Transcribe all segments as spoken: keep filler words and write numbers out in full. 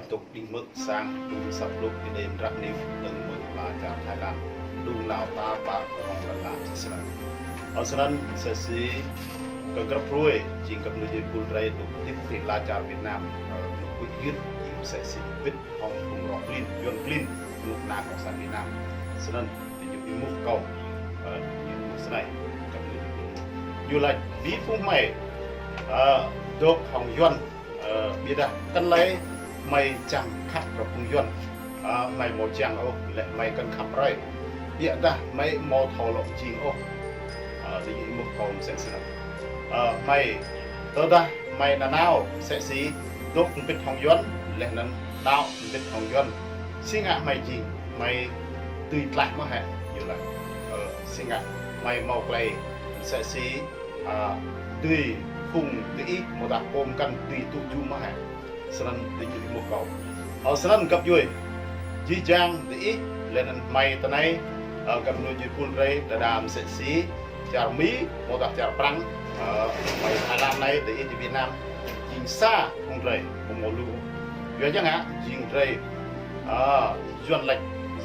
Dôk đĭng hmư̆ sang, đŭng asăp blŭ ti dê mdrak niu, dơ̆ng mơ̆ng ala čar Thái Lan. Đŭng nao ta pă hŏng lăn ala msĕ snăn. Ơ snăn, msĕ si kơ grăp hruê, jing găp djuê pul drei dôk hdĭp ti ala čar Việt Nam, ơ, dôk kŭč yưt, jing msĕ si mbĭt hŏng phung roh klin, Yuăn klin, knŭk kna cộng sản Việt Nam. Snăn, diñu êmuh kâo, ơ, diñu êmuh snei, găp djuê pul. Ñu lač, bi phung hmei, ơ, dôk hŏng Yuăn, Ơ, ƀiădah kăn lei hmei čiăng khăp kơ phung Yuăn. Ơ, hmei amâo čiăng ôh, leh hmei kăn khăp rei. Ƀiădah hmei amâo thâo lŏ jing ôh. Ơ, diñu êmuh kâo msĕ snăn. Ơ, hmei, tơdah hmei nanao msĕ si dôk mbĭt hŏng Yuăn, leh anăn đăo mbĭt hŏng Yuăn. Si ngă hmei jing, hmei dưi tlaih mơh hĕ, ñu lač. Ơ, si ngă hmei mâo klei msĕ si a, dưi phung diih amâodah pô mkăn dưi tŭ jum mơh hĕ. Snăn diñu êmuh kâo. Ơ, snăn găp djuê. Jih jang diih, leh anăn hmei tinei, ơ, găp djuê pul drei, đa đa msĕ si čar Mi, amâodah čar Prăng, ơ, hmei Thái Lan anei, diih ti Việt Nam, jing sa phung drei, amâo mâo lu. Yua ya ngă, jing drei, ơ, Yuăn lač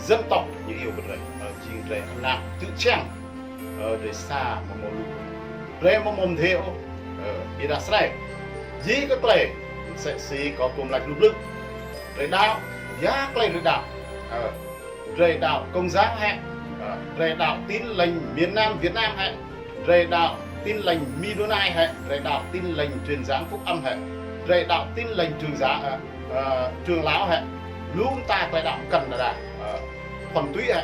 dân tộc ñu iêu kơ drei, ơ, jing drei anak čư̆ čhiăng. Ơ, drei sa amâo mâo lu. Drei amâo mâo mdê ôh. Ơ, ƀiădah snei. Jih kơ klei msĕ si kâo tuôm lač lu blư̆. Drei đăo, ya klei drei đăo. Ơ, drei đăo Công giáo hĕ. Ơ, drei đăo Tin Lành miền Nam Việt Nam hĕ. Drei đăo Tin Lành Mi Đônai hĕ. Drei đăo Tin Lành truyền giảng phúc âm hĕ. Drei đăo Tin Lành truyền giáo, ơ, ơ, truyền giáo hĕ. Lu mta klei đăo mkăn đa đa. Ơ, thuần túy hĕ.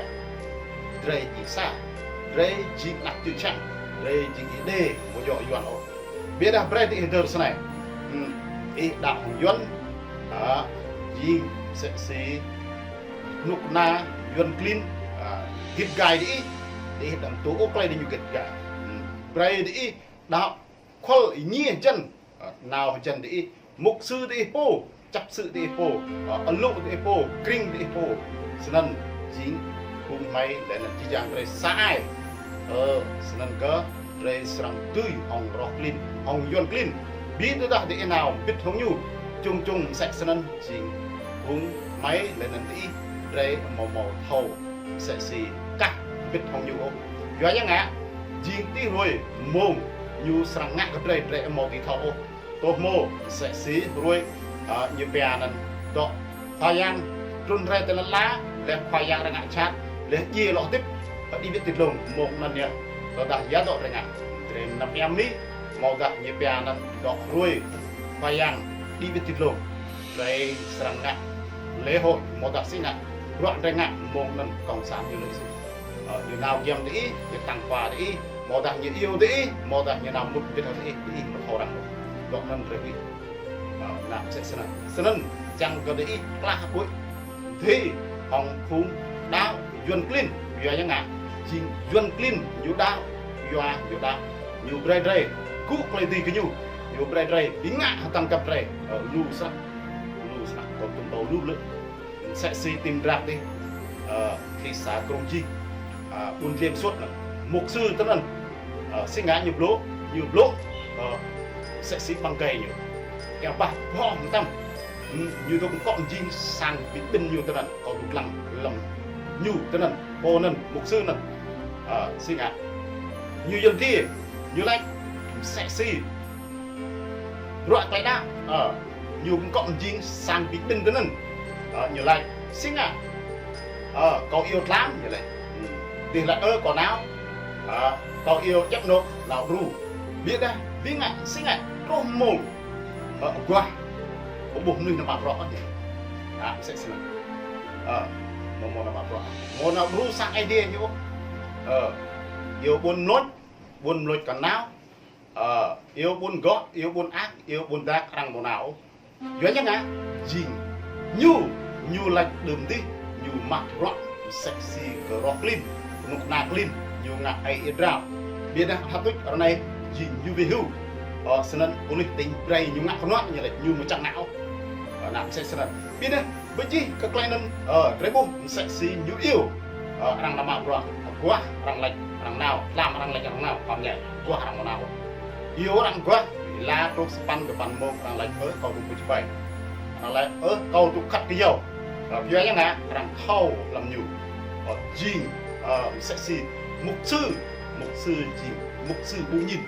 Drei jing sa, drei jing anak čư̆ čhiăng, drei jing Êđê, amâo djŏ Yuăn ôh. Ƀiădah brei diih hdơr snei. Hmm, ih đăo hŏng Yuăn, a, jing msĕ si knŭk kna Yuăn klin, a, gĭt gai diih, diih đăm tŭ ôh klei diñu gĭt gai. Hmm, brei diih đăo Khul êngiê hjăn, ơ, nao hjăn diih, mục sư diih pô, čăp sư diih pô, ơ, alŭ diih pô, krĭng diih pô. Snăn jing phung hmei leh anăn jih jang drei sa ai. Ơ, snăn kơ drei srăng dưi hŏng roh klin, hŏng Yuăn klin. Bi tơdah diih nao mbĭt hŏng ñu, čŭng čŭng msĕ snăn jing phung hmei leh anăn diih drei amâo mâo thâo msĕ si kah mbĭt hŏng ñu ôh. Yua ya ngă, jing ti hruê mmông ñu srăng ngă kơ drei, drei amâo dưi thâo ôh. Tơ hmô msĕ si hruê, a, ñu pia anăn dŏ Khua Yang trŭn rai ti lăn ala, leh Khua Yang arăng ngă jhat, leh djiê lŏ hdĭp, a, đĭ wĭt ti dlông mmông anăn yơh. Tơdah ya dŏ drei ngă, drei năm êa mi, amâodah ñu pia anăn dŏ hruê Khua Yang đĭ wĭt ti dlông. Drei srăng ngă lễ hội, amâodah si ngă, bruă drei ngă mmông anăn cộng sản ñu lợi dụng. Ơ, ñu nao giăm diih, ñu tăng khua diih, amâodah ñu iêu diih, amâodah ñu nao mŭt mbĭt hŏng diih, diih amâo thâo arăng ôh. Dŏ anăn drei huĭ. Ơ, nao msĕ snăn. Snăn, čiăng kơ diih klah ƀuĕ. Dê hŏng phung đăo Yuăn klin, yua ya ngă, jing Yuăn klin, ñu đăo, yua ñu đăo, ñu brei drei gŭ klei dưi kơ ñu, ñu brei drei bi ngă hdơ̆ng găp drei, ơ, lu snăk, lu snăk, kâo tuôm thâo lu blư̆. Msĕ si ti mdrak dih, ơ, ti xã Krông Jing, ơ, ƀuôn Liêm suôt anăn, mục sư tinăn, ơ, si ngă ñu blŭ, ñu blŭ, ơ, msĕ si ƀăng êgei ñu. Êa bah boh mtam. Hmm, ñu dôk mkŏ mjing sang bi kƀĭn ñu tinăn, kâo dôk dlăng hlăm ñu tinăn, pô anăn, mục sư anăn. Ơ, si ngă. Ñu yăl dliê, ñu lač, msĕ si bruă klei đăo, ơ, ñu mkŏ mjing sang bi kƀĭn tinăn. Ơ, ñu lač, si ngă. Ơ, kâo iêu tlam, ñu lač. Hmm, dih lač, ơ, kâo nao. Ơ, kâo iêu djăp anôk, nao đru. Ƀiădah, bi ngă, si ngă, truh mmông. Ơ, aguah. Kâo ƀuh mnuih nao mă bruă ôh. Ơ, msĕ snăn. Ơ, amâo mâo nao mă bruă. Amâo nao đru sang Aê Diê ñu ôh. Ơ, iêu ƀuôn Mlôč, ƀuôn Mlôč kăn nao. Ơ, iêu ƀuôn Goh, iêu ƀuôn Ak, iêu ƀuôn Dak arăng amâo nao ôh. Yua ya ngă, jing ñu, ñu lač đưm dih, ñu mă bruă msĕ si kơ roh klin, knŭk kna klin, ñu ngă ai êa drao. Ƀiădah hlăk tuč ară anei jing ñu bi hưu. Ơ, snăn ƀuh leh tĭng brei ñu ngă knuă ñu lač ñu amâo čiăng ngă ôh. Ơ, nao msĕ snăn. Ƀiădah bi jih kơ klei anăn, ơ, drei ƀuh msĕ si ñu iêu. Ơ, arăng nao mă bruă, aguah arăng lač arăng nao, tlam arăng lač arăng nao, păm leh, aguah arăng amâo nao ôh. Iêu arăng aguah, êla truh sa păn dua păn mmông arăng lač, ơ, kâo dôk ƀuh čhưn ƀai. Anăn lĕ, ơ, kâo dôk khăt kơ yâo. Ơ, yua ya ngă, arăng thâo hlăm ñu. Ơ, jing, ơ, msĕ si mục sư, mục sư jing, mục sư ƀu ñin.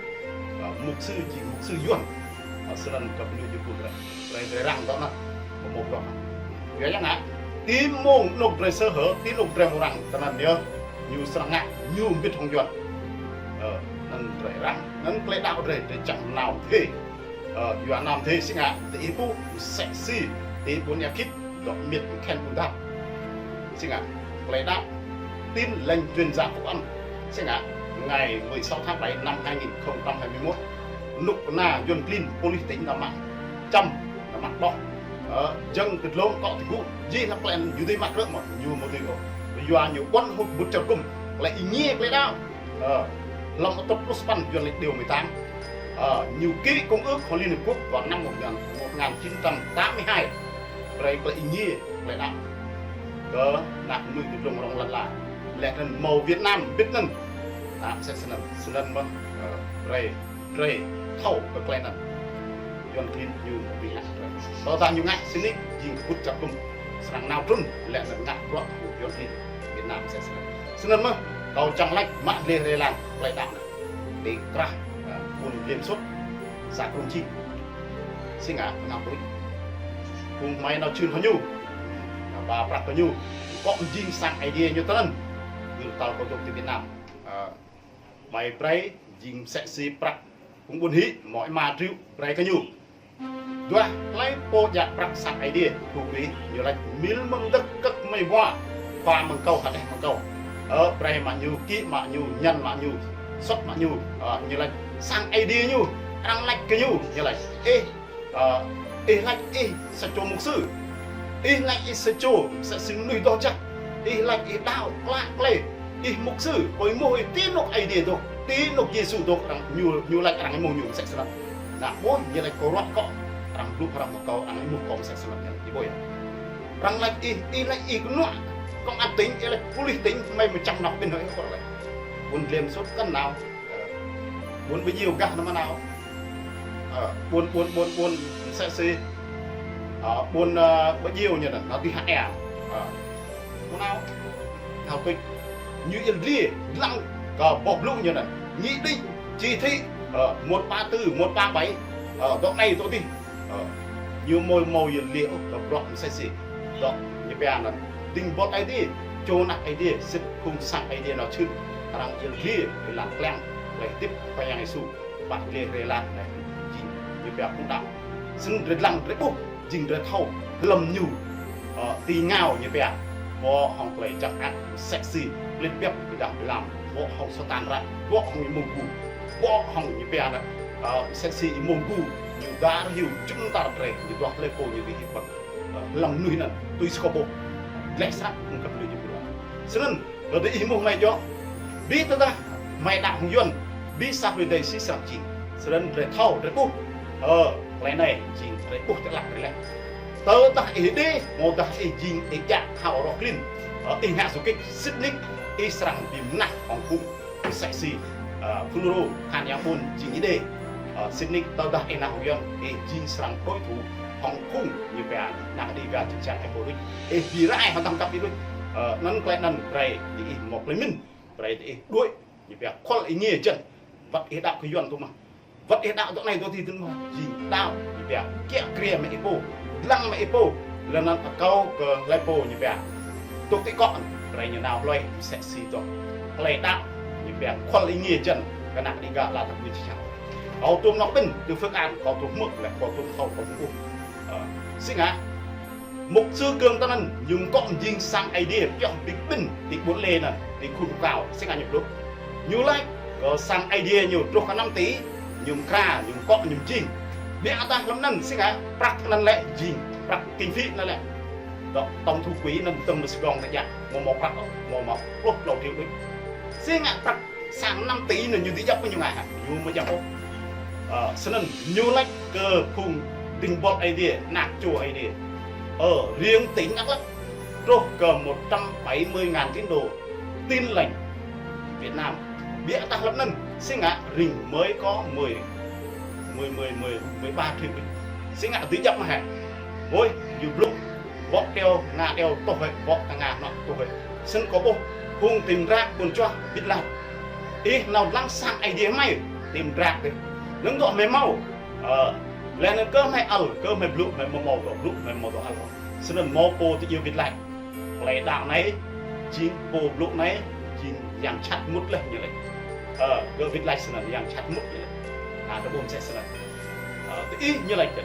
Ơ, mục sư jing, mục sư Yuăn. Ơ, snăn kơ pnui jih pul drei. Drei, drei răng dŏ anăn. Amâo mâo bruă. Yua ya ngă, ti mmông anôk drei sơ hở, ti anôk drei mâo răng, tinăn yơh, ñu srăng ngă, ñu mbĭt hŏng Yuăn. Ơ, anăn drei răng, anăn klei đăo drei, drei čiăng nao mdê. Ơ, yua nao mdê si ngă, diih ƀuh, msĕ si, ti ƀuôn Êa Khĭt, dŏ miêt mkhen ƀuôn Dap. Si ngă, klei đăo, Tin Lành Truyền Giảng Phúc Âm. Si ngă, ngày mười sáu tháng bảy năm hai nghìn không trăm hai mươi mốt, knŭk kna Yuăn klin, pôlis tỉnh Đà Nẵng, čăm, Đà Nẵng đŏ. Ơ, jơ̆ng ti dlông kŏ ti gŭ, jih hlăm klei anăn ñu dưi mă krư̆ mơh, ñu amâo dưi ôh. Yua ñu ƀuăn hŏng ƀŭt čar gŭm, klei êngiê klei đăo. Ơ, hlăm atŭt pluh sa păn Yuăn lač điều mười tám. Ơ, ñu ký công ước của Liên Hiệp Quốc vào năm một ngàn, một ngàn chín trăm tám mươi hai. Brei klei êngiê, klei đăo. Kơ anak mnuih ti dlông rŏng lăn ala. Leh anăn mâo Việt Nam, mbĭt anăn. Đăo msĕ snăn, snăn mơh, ơ, brei, brei thâo kơ klei anăn. Yuăn klin ñu amâo dưi ngă brei. Tơdah ñu ngă sĭt nik, jing kơ ƀŭt čar gŭm. Srăng nao trŭn, leh anăn ngă bruă kơ Yuăn klin Việt Nam msĕ snăn. Snăn mơh, kâo čiăng lač mă dleh rê lang, klei đăo anăn. Ti krah, ơ, ƀuôn Liêm Sŭt, xã Krông Čih. Si ngă, knap đuč. Phung hmei nao čhưn hŏng ñu. Ba prăk kơ ñu. Kŏ mjing sang Aê Diê ñu tinăn. Gưl tal kâo dôk ti Việt Nam. Ơ, ƀai brei, jing msĕ si prăk. Phung ƀuôn hĭ, mâo êma triệu, brei kơ ñu. Duah klei pô djă prăk sang Aê Diê, phung ƀuôn hĭ, ñu lač mil mơ̆ng dơ̆k kơ̆k mei wa, khua mơ̆ng kâo, hđeh mơ̆ng kâo. Ơ, brei mă ñu, kĭ mă ñu, ñăn mă ñu, sŭt mă ñu, ơ, ñu lač sang Aê Diê ñu, arăng lač kơ ñu, ñu lač, ih, ơ, ih lač ih sa čô mục sư, ih lač ih sa čô, sa čô mnuih doh jăk, ih lač ih đăo, klă klei, ih mục sư, ƀuh mơh ih ti anôk Aê Diê dôk, ti anôk Yêsu dôk, arăng ñu, ñu lač arăng êmuh ñu msĕ snăn. Nă, ƀuh, ñu lač kâo ruă kŏ, arăng blŭ hrăm kâo, arăng êmuh kâo msĕ snăn, ñu ƀuh. Arăng lač ih, ih lač ih knuă, công an tỉnh, ih lač pôlis tỉnh, hmei mčăm nao ƀĭn hŏng ih kơ lač. Ƀuôn Liêm Sŭt kăn nao, ơ, ƀuôn Ƀi Djiêu gah nao mă nao. Ơ, ƀuôn, ƀuôn, ƀuôn, ƀuôn msĕ si, ơ, ƀuôn, ơ, Ƀi Djiêu ñu anăn, nao ti Hă Ea. Ơ, Mơnao, thâo tuč, ñu yăl dliê, dlăng kơ boh blŭ ñu anăn. Nghị định, chỉ thị, ơ, một ba tư, một ba bảy, ơ, dŏ anei dŏ dih. Ơ, ñu mâo, mâo yăl dliê ôh, kơ bruă msĕ si. Dŏ, ñu pia anăn. Dĭng buăl Aê Diê, čô anak Aê Diê, sĭt phung sang Aê Diê nao čhưn. Arăng yăl dliê, êlan kliăng, klei hdĭp, Khua Yang Yêsu. Pă dleh rê lang anei, jing, ñu pia phung đăo. Snăn drei dlăng, drei ƀuh, jing drei thâo, hlăm ñu, ơ, ti êngao ñu pia, bŏ hŏng klei jăk ăt, msĕ si, klĭt biăp, ƀiădah bi lam, bŏ hŏng Satan rat, bŏ hŏng êmông gu, bŏ hŏng ñu pia anăn, ơ, msĕ si êmông gu, ñu dar hiu, jŭm dar drei, ñu duah hlei pô ñu bi hip băng. Ơ, hlăm mnuih anăn, tui si kâo ƀuh, dleh snăk, ung kăp mnuih ñu pia. Snăn, Tơdah ih êmuh hmei djŏ, bi tơdah hmei đăo hŏng Yuăn, bi sa hruê dih si srăng jing. Snăn drei thâo, drei ƀuh. Ơ, klei anei jing drei ƀuh ti ală drei leh. Tơdah ih dê, amâodah ih jing ih djă hao roh klin. Ơ, ih ngă sukĭt, sĭt nik, ih srăng bi mnah hŏng phung msĕ si, ơ, FULRO, Khan Yang Ƀuôn jing ih dê. Ơ, sĭt nik tơdah ih nao hŏng Yuăn, ih jing srăng đối thủ hŏng phung ñu pia anak Đêga čư̆ čhiăng ih pô đuč. Ih bi rai hŏng tăm kăp ih đuč. Ơ, anăn klei anăn brei diih mâo klei mĭn. Brei diih đuĕ, ñu pia kuăl êngiê jăn. Wăt ih đăo kơ Yuăn tŭ mơh. Wăt ih đăo dŏ anei dŏ dih tŭ mơh. Jing đăo, ñu pia kiă kriê mă ih pô. Dlăng mă ih pô. Leh anăn akâo kơ hlei pô ñu pia. Tŭk ti kŏ, brei ñu nao hlue, msĕ si dŏ. Klei đăo, ñu pia kuăl êngiê jăn. Kơ anak Đêga lăn dap kngư čư̆ čhiăng. Kâo tuôm nao ƀĭn, ti Phước An, kâo tuôm hmư̆, leh kâo tuôm thâo, kâo tuôm ƀuh. Ơ, si ngă, Mục sư Cương tinăn, ñu mkŏ mjing sang Aê Diê, pioh bi kƀĭn, ti ƀuôn Lê anăn, ti Khun Kao, si ngă ñu blŭ. Ñu lač, kơ sang Aê Diê ñu truh kơ năm tỷ, ñu mkra, ñu mkŏ, ñu mjing. Ƀiădah hlăm anăn, si ngă, prăk anăn lĕ jing, prăk kinh phí anăn lĕ. Dŏ tổng thu quỹ anăn dơ̆ng mơ̆ng Sài Gòn ta djă, mâo mâo prăk, mâo mâo pluh tlâo triệu đuč. Si ngă prăk Sang năm tỷ anăn ñu dưi djăp ñu ngă hă? Ñu amâo djăp ôh. Ơ, snăn ñu lač kơ phung dĭng buăl Aê Diê, anak čô Aê Diê. Ơ, riêng tỉnh Đắk Lắk truh kơ một trăm bảy mươi ngàn tín đồ Tin Lành Việt Nam. Ƀiădah hlăm anăn, si ngă rĭng mới có mười, mười, mười, mười, mười ba triệu. Si ngă dưi djăp mơh hă? Ôi, ñu blŭ, bŏ keo, ngă keo, tuh hĕ, bŏ kơ ngă anôk, tuh hĕ. Snăn kâo ƀuh, phung ti mdrak ƀuôn čuah, wĭt lač. Ih nao dlăng sang Aê Diê hmei, ti mdrak dih. Năng dŏ hmei mâo. Ơ, leh anăn kơ hmei ăl, kơ hmei blŭ, hmei amâo mâo dŏ blŭ, hmei amâo dŏ ăl. Snăn mâo pô ti djiêu wĭt lač. Klei đăo anei, jing pô blŭ anei, jing yang jhat mŭt leh ñu lač. Ơ, kơ wĭt lač snăn yang jhat mŭt ñu lač. Nă, kơ ƀuôn msĕ snăn. Ơ, ti ih ñu lač kăn.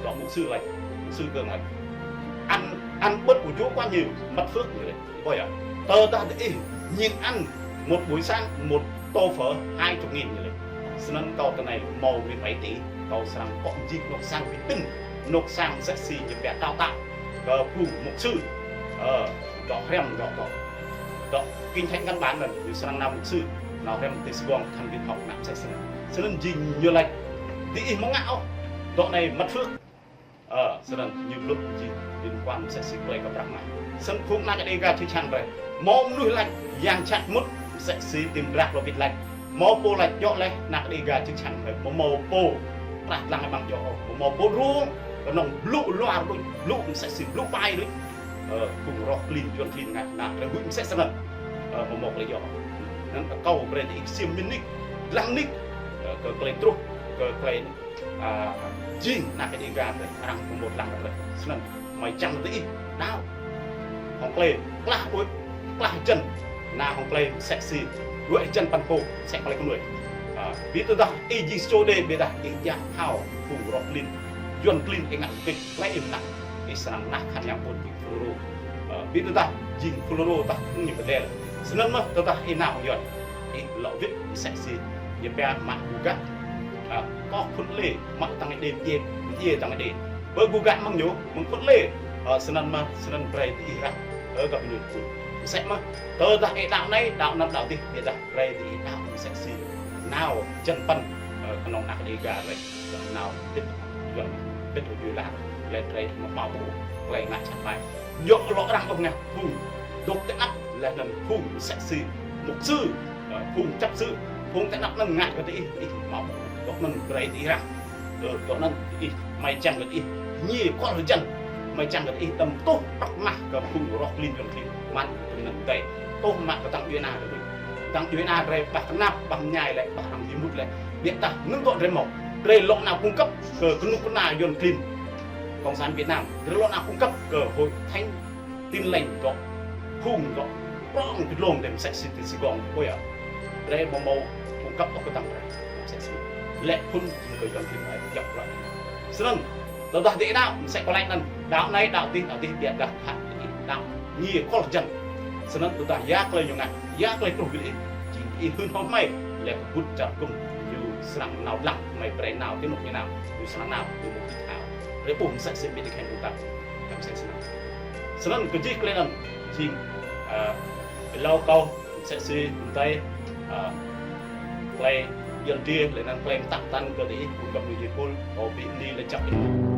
Dŏ mục sư lač, mục sư kơ lač. Ăn, ăn bớt của Chúa quá nhiều, mất phước ñu lač. Ƀuh yơh. Tơdah ti ih, nhìn ăn một buổi sáng, một tô phở hai chục nghìn ñu lač. Snăn kâo ti anei mâo mười bảy tỷ, kâo srăng kŏ mjing anôk sang vi tinh, anôk sang msĕ si ñu pia đào tạo. Kơ phung mục sư, ơ, dŏ hriăm dŏ, dŏ, dŏ kinh thánh căn bản anăn, ñu srăng nao mục sư, nao hriăm ti Sài Gòn, Thần Việt Học, nao msĕ snăn. Snăn jing ñu lač, ti ih amâo ngă ôh, dŏ anei mất phước. Ơ, snăn ñu blŭ jing liên quan msĕ si klei kơ prăk mah. Snăn phung anak Đêga čư̆ čhiăng brei. Mâo mnuih lač yang jhat mŭt msĕ si ti mdrak lŏ wĭt lač. Mâo pô lač djŏ leh anak Đêga čư̆ čhiăng brei. Mâo mâo pô klah dlăng ƀăng djŏ ôh. Mâo mâo pô rông knŏng blŭ luar đuč, blŭ msĕ si blŭ ƀai đuč. Ơ, phung roh klin, yuăn klin ngă, ngă, drei huĭ msĕ snăn. Ơ, mâo mâo klei djŏ. Anăn akâo brei ti ih ksiêm mĭn nik, dlăng nik, ơ, kơ klei truh, kơ klei, a, jing anak Đêga drei, arăng mâo mâo dlăng drei. Snăn, hmei čiăng ti ih, đăo. Hŏng klei, klah ôh, klah hjăn, nao hŏng klei msĕ si, đuĕ hjăn păn pô, msĕ klei knuih. A, bi tơdah ih jing čô đê, ƀiădah ih djă thâo, phung roh klin, yuăn klin ih ngă kĭt, klei ih mnă, ih srăng nah khăn yang ƀuôn jing FULRO. Ơ, bi tơdah jing FULRO tah kơ ñu pơdel. Snăn mơh tơdah ih nao hŏng yuăn, ih lŏ wĭt msĕ si, ñu pia mă gŭ gă. Ơ, kŏ phŭn lê, mă tăng đê, mdjiê, mdjiê tăng đê. Bơ gŭ gă mơ̆ng ñu, mơ̆ng phŭn lê. Ơ, snăn mơh, snăn brei ti ih răng. Ơ, găp ñu phŭn. Msĕ mơh, tơdah ih đăo anei, đăo anăn, đăo dih, ƀiădah brei ti ih đăo msĕ si. Nao, hjăn păn, ơ, knŏng anak Đêga leh. Nao, bĭt, yuăn, bĭt, yuăn lah. Leh drei mă mâo ƀuh, klei ngă jhat ƀai. Ñu lŏ răng ƀơ̆ng ngă phung dôk ti anăp leh anăn phung msĕ si mục sư, ơ, phung chấp sự, phung ti anăp anăn ngă kơ ti ih, ih mâo. Dôk anăn brei ti ih răng. Ơ, dôk anăn ih, hmei čiăng kơ ti ih. Ñi kol hjăn. Hmei čiăng kơ ti ih tăm tuh prăk mah kơ phung roh klin yuăn klin. Măn kơ anăn dei. Tuh mă kơ tăng djuê ana kơ ti. Tăng djuê ana drei ƀah knap, ƀah mñai leh, ƀah arăng bi mŭt leh. Ƀiădah năng dŏ drei mâo. Drei lŏ nao cung cấp kơ knŭk kna yuăn klin. Cộng sản Việt Nam, drei lŏ nao cung cấp kơ Hội Thánh Tin Lành dŏ, phung dŏ, prŏng ti dlông drei msĕ si ti Sài Gòn, ƀuh yơh. Drei mâo mâo cung cấp dŏ kơ tăng drei, msĕ si. Leh phŭn jing kơ yuăn klin ai djăp ră. Snăn, tơdah ti ih đăo, msĕ kâo lač anăn, đăo anei, đăo dih, đăo dih, ƀiădah khă ti ih đăo. Ñi kol hjăn. Snăn tơdah ya klei ñu ngă, ya klei truh kơ ih, jing ih hưn hŏng hmei, leh kơ ƀuôn čar gŭm, ñu srăng nao dlăng, hmei brei nao, ti anôk ñu nao, ñu srăng nao, ñu mâo ti thâo. Drei ƀuh msĕ si bi ti khen ƀuôn ta. Msĕ snăn. Snăn kơ jih klei anăn jing, ơ, êlâo kâo msĕ si mdei, ơ, klei yăl dliê leh anăn klei mtă mtăn kơ diih, phung găp djuê jih êpul, kâo bi mni lač jăk ih.